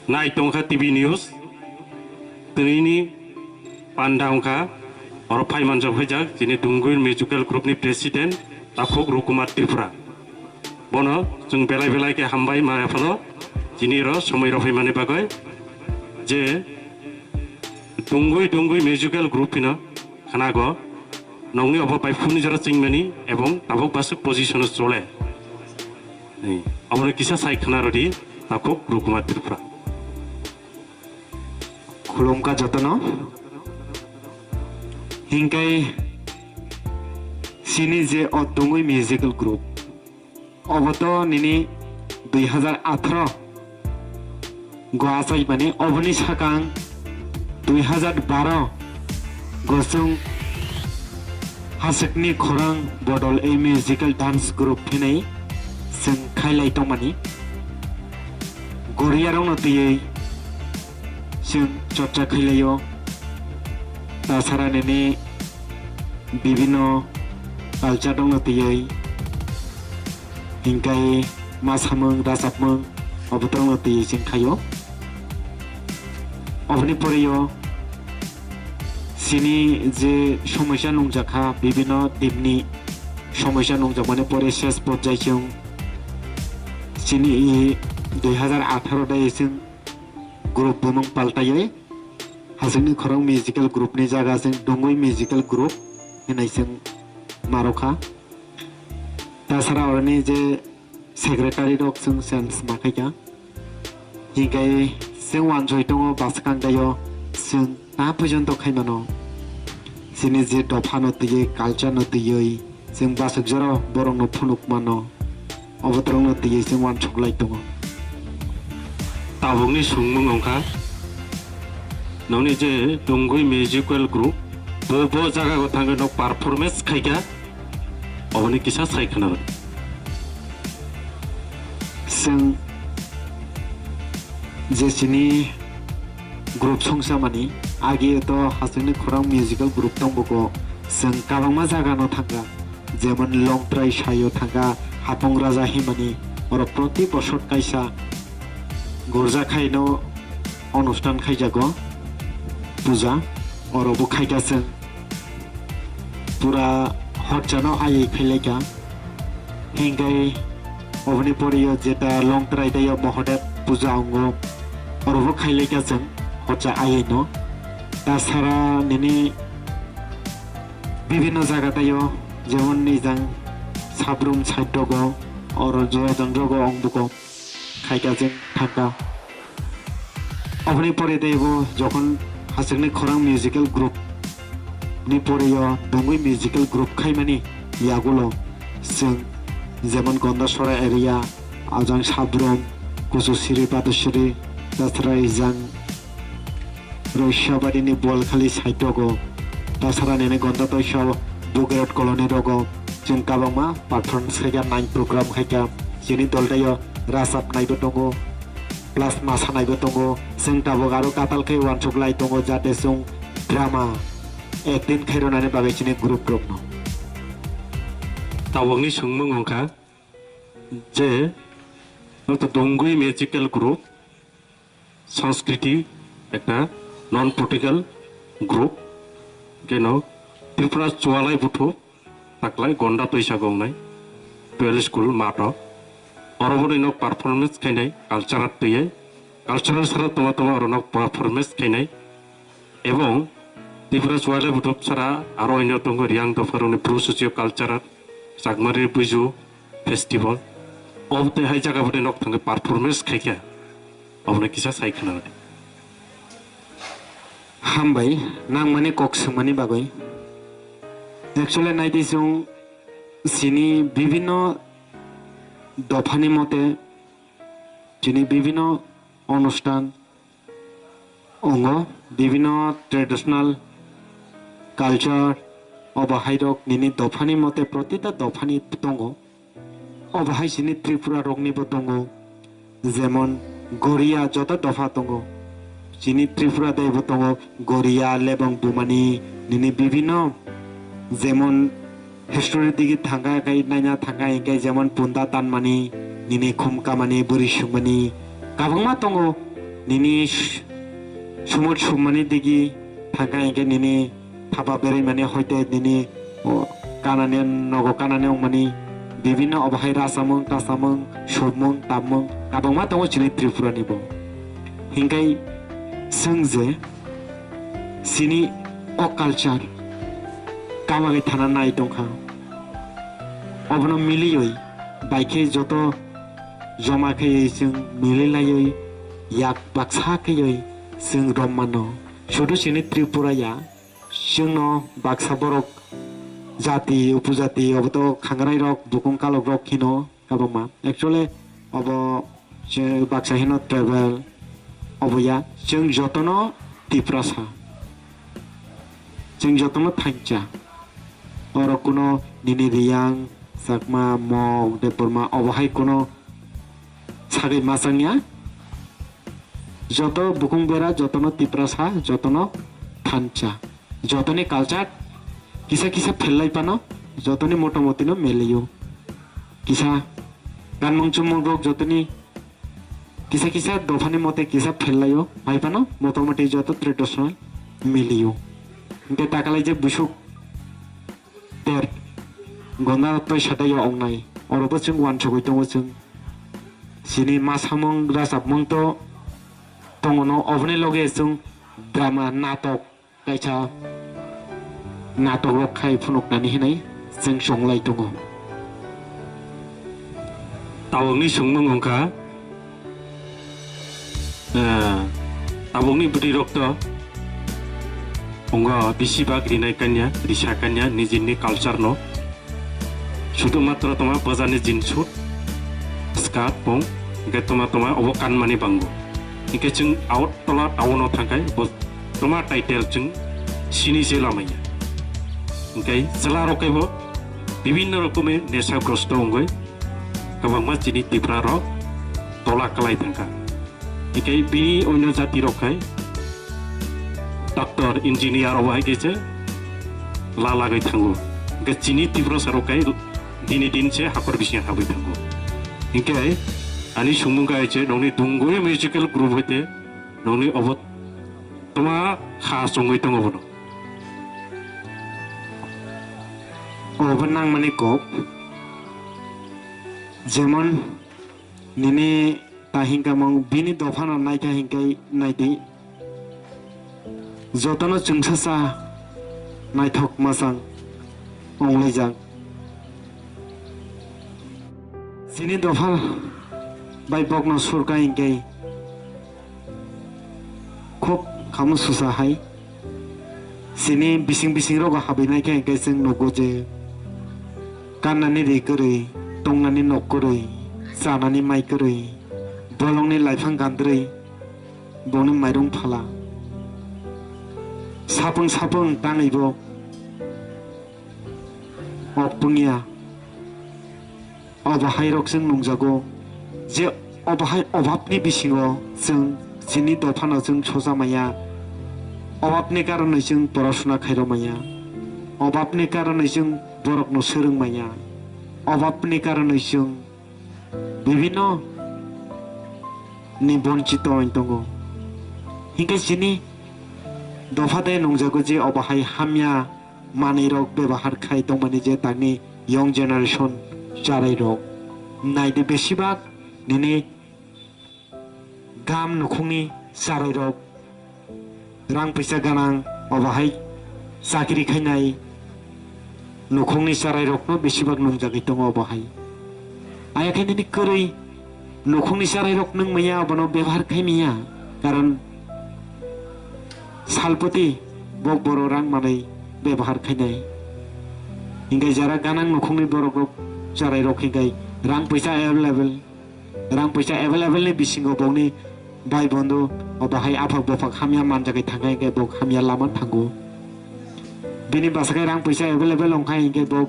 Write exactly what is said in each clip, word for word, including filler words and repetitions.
Nai tongkha T V News, tini panda wngkha, oro phai manjak phaijak chini Dungui Musical Group ni President Takhuk Rukumar Tripura. Bono chwng belai belai khe hambai ma phano chini ro somoi rw phaimani bagwi je Dungui Dungui Musical Group hino khnago nongni obo bai phunijora chwngmani ebong tabuk basuk position o chole. Ni, obono kisa sai khna rodi Takhuk Rukumar Tripura. Khulumkha jotono. Hinkai sini je o Dungui Musical Group. Obo to nini dui hazar atharo go achaimani, oboni sakang dui hazar baro go chwng Haswkni Khorang Bodol A Musical Dance Group hinwi chwng khailai tongmani. Goriarokno twiwi chwng chorcha khailaio. Tasara nini bibino culture rokno twiwi hinkai ma samung rajapmung obotorokno twiwi chwng khaio. Oboni porio chini je somosya nungjakha, bibino dimni somosya nungjakmani pore ses porjai chwng chini i dui hazar atharo dai chwng group bumung paltaiwi Haswkni Khorang Musical Group ni jaga chwng Dungui Musical Group hinwi chwng marokha. Tasara oroni je secretary rok chwng change ma khaikha. Hinkai chwng wansoi tongo bwskang daio chwng ta porjonto khaimano. Chini je dophano twiwi, culture no twiwi, chwng bwswk jora borokno phunuk mano. Obotorokno twiwi chwng wansuk lai tongo. Tabukni swngmung wngkha, nokni je Dungui Musical Group, bo, bo jaga o thangwi nok performance khaikha, oboni kisa sai khna rw. Chwng je chini group songsamani, agi to Haswkni Khorang Musical Group tongbuko, chwng kabangma jaga no thangkha, jemon Longtrai sayo thangkha, Hapong Raja himani, oro proti bosor kaisa gorja khaino onustan khaijago, puja, oro bo khaikha chwng. Pura horchano ayai phailaikha. Hinkai oboni porio jeta Longtrai daio Mohodev puja ongo, orobo khailaikha chwng horcha ayaino. Tasara nini bibino jaga daio, jemon nijang Sabrum side rogo, oro Joyadon rogo ongbuko. Khaikha chwng thangkha. Oboni pore tei bo jokhon Haswkni Khorang Musical Group ni pore o Dungui Musical Group khaimani yagulo chwng jemon Gondasora area, ajang Sabrum, Kuchusiri, Patusiri, Dasrai jang, Roisabari ni Bolkhali side rogo, tasara nini Gonda Toisa Bugrot Colony rogo, chwng kabangma performance khaikha, nine program khaikha, chini dol tei o rajab naibo tongo, plus masa naibo tongo, chwng tabuk aro katal khe wansuk lai tongo, jate chwng drama acting khairwnani bagwi chini group rokno. Tabukni swngmung wngkha je, noto Dungui Musical Group, Sanskriti ekta non political group, keno Tripura Chualai Buthu taklai Gonda Toisa gongnai twelve school mato. Oro boni no performance khainai cultural twiwi, cultural sara toma toma oro no performance khainai. Ebong Tripura Chualai Buthu sara aro oino tongo Riang Dopharoni Bru Socio Cultural, Chakmari Buizu Festival. Obo tei hai jaga boni nok thangwi performance khaikha. Oboni kisa sai khna rwdi. Hambai nangmani kok swngmani bagwi. Actually naidi chwng chini bibhinno dophani mote chini bibhinno onustan ongo, bibhinno traditional culture obo hairok nini dophani mote protita dophani tongo. Obo hai chini Tripura rokni bo tongo, jemon Goria joto dopha tongo. Chini Tripura dai bo tongo Goria, Lebong, Bumani, nini bibhinno jemon history digi thangkha khe naina thangkha hinkhe jemon Punda Tanmani, nini Khumkamani, Bwrwi Sungmani, kabangma tongo. nini s-, sumut sumani digi thangkha hinkhe nini thapa berwi mani hoite nini, o, kanani nogo kanani wngmani bibinno obo hai rasamung, tasamung, sumung, tammung kwbangma tongo chini Tripura ni bo. Hinkhe chwng je chini o culture kamagwi thana nai tongkha, obono miliwi bai khe joto joma khaiwi chwng mililaiwi yak baksa khaiwi chwng rom mano. Sudu chini Tripura ya, chwngno baksa borok jati, upojati, obo to khangrai rok, bukung kalok rok hino kwbangma. Actually, obo je baksa hino tribal, obo ya, chwng jotono Tiprasa. Chwng jotono thansa. Oro kuno nini Riyang, Chakma, Mok, Debbarma, obo hai kuno sagwi ma changya. Joto bukung bera, jotono Tiprasa, jotono thansa. Jotoni culture kisa kisa phelai pano, jotoni motamotino meliyo. Kisa ganmung chumung rok jotoni kisa kisa dophani mote kisa phellaio, hai phano motamoti joto traditional miliyo. Hinkhe takalaijak busuk ter gonda toi sadaio ongnai, orobo chwng wansugwi tongo chwng. Chini ma samung rachapmung to tongo no, oboni loge chwng drama, natok, kaisa natok rok khai phunuknani hinwi chwng chonglai tongo. Tabukni swngmung wngkha, eh, tabukni bwrwi rok to wngkha bisi bak rinai kanya, risa kanya nijini culture no. Sudu matro toma bwjani jeans suit, skirt pong, hinkhe toma toma obo kanmani bango. Hinkhe chwng out tola town o thangkhai bo toma title chwng sini se lamaya. Hinkhe chwla rok khe bo bibinno rokome nesha grosto wngwi kwbangma chini Tipra rok tola kwlai thangkha. Hinkhe bini onyo jati rok khai doctor, engineer obo hai khe se la lagwi thango. Hinkhe chini Tiprasa rok khai dini din se hakor bising habwi thango. Hinkhe ani sumung khai se nokni Dungui musical group hoite nokni obo toma kha chongwi tongo bono. Obo nangmani kok jemon nini ta hinkha mung bini dophano naikha hinkhe naidi. Jotono chwngsacha naithok mwchang wnglaijak. Chini dopha bai bokno surkha hinkhe khub khamu susa hai. Chini bising bising rogo habwi naikha hinkhe chwng nugo je kannani ri kwrwi, tongnani nok kwrwi, chanani mai kwrwi, bolongni laiphang gandrwi, bongni mairung phala. Sapung sapung tangwi bo ok pungya. Obo hai rok chwng nungjago je obo hai obabni bisingo chwng chini dophano chwng soja maya, obabni karonwi chwng porasuna khairok maya, obabni karonwi chwng borokno swrwng maya, obabni karonwi chwng bibinno ni bonchito wng tongo. Hinkhe chini dopha de nungjago je obo hai hamya manwi rok bebahar khai tongmani je tangni young generation charai rok. Naidi besibak nini gam nukhungni charai rok rang puisa ganang obo hai chakri khainai nukhungni charai rokno besibak nungjagwi tongo obo hai. Ayakhe nini kwrwi nukhungni charai rok nwng maya abono bebahar khai maya karon salpoti bok boro rang manwi bebahar khainai. Hinkhe jara ganang nukhungni borok rok charai rok hinkhe rang puisa available, rang puisa available ni bisingo bokni bai bondhu obo hai aphak bophak hamya manjagwi thangkha hinkhe bok hamya lama thango. Bini bwsakhe rang puisa available wngkha hinkhe bok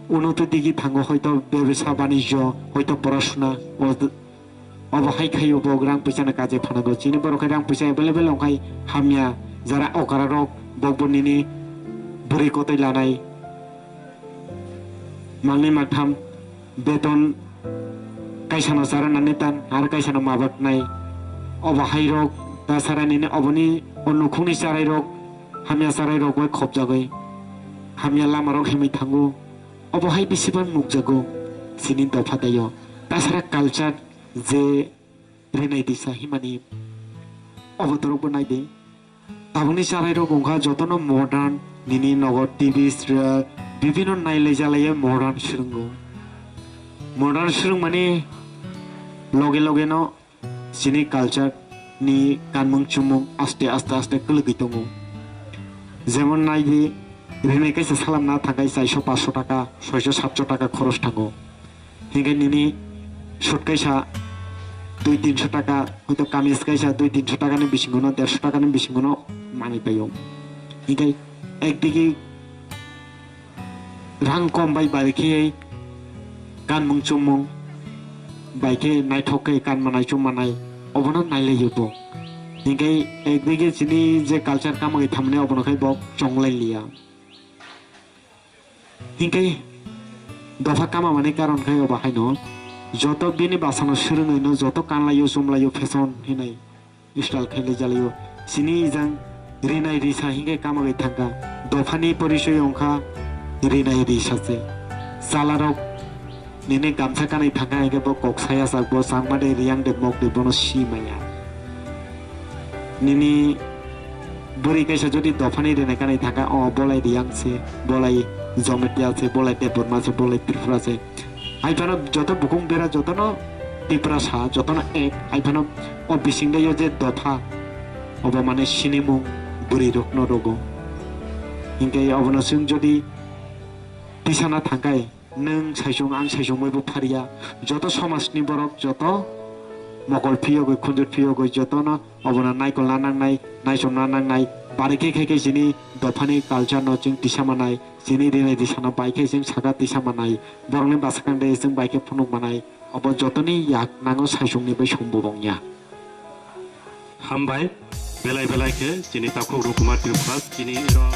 unutu digi thango hoito bebsa banijyo hoito porasuna o Obo hai khaio bo rang puisa no kaje phanango. Chini borok hai rang puisa available wng khai hamya jara okra rok bokbo nini bwrwi kotoi lanai. Mangnai mangtham beton kaisa no chara nani tan ar kaisa no mabak nai. Obo hai rok Tasara nini oboni o nukhungni charairok, hamya charairok bai khopjagwi, hamya lamarok himwi thango. Obo hai bisibar nukjago chini dopha dayo. Tasara culture je rinai disa himani obo torokbo naidi. Tabukni charairok wngkha jotono modern, nini nogo T V, serial, bibino nailai jalaiya modern swrwngo. Modern swrwngmani loge loge no chini culture ni kanmung chumung aste aste aste kwlwgwi tongo. Jemon naidi, rinai kaisa salamna thangkhe chaiso paso taka, soiso satso taka khoros thango. Hinkhe nini suit kaisa dui tinso taka, hoito kamis kaisa dui tinso takani bisingono, derso takani bisingono manwi paio. Hinkhe ekdigi rang kom bai bai khe kanmung chumung bai khe naithok khe kanmanai chummanai obono nailaio bo. Hinkhe ekdigi chini je culture kamagwi thamani obono khe bo chonglai liya. Hinkhe dopha kamamani karon khe obo haino, joto bini bwsano swrwngwino joto kanlaio chumlaio fashion hinwi style khailai jalaio. Chini ijang rinai risa hinkhe kamagwi thangkha. Dophani porichoi wngkha rinai risa se. Chalarok nini gamsa kanwi thangkha hinkhe bo kok saya sak, bo changma de, riyang de, mok de, bono si maya. Nini bwrwi kaisa jodi dophani rinai kanwi thangkha, o bolai riyang se, bolai Jamatia se, bolai Debbarma se, bolai Tripura se. Hai phano joto bukung bera jotono Tiprasa, jotono ek, hai phano o bisingda yo je dopha, obo mane sinimung bwrwi rokno rogo. Hinkhe obono chwng jodi tisana thangkhai, nwng saichung ang saichung bai bo phariya, joto somajni borok joto mokol phiyogwi khunjur phiyogwi jotono obono naikolna nangnai, naichomna nangnai, barikhe khe khe chini dophani culture no chwng tisa manai, chini rinai risano bai khe chwng saka tisa manai, borokni bwsakang de chwng bai khe phunuk manai, obo jotoni yak nango saichungni bai sumbu bongya. Hambai, belai belai khe chini takhuk Rukumar Tripura chini iro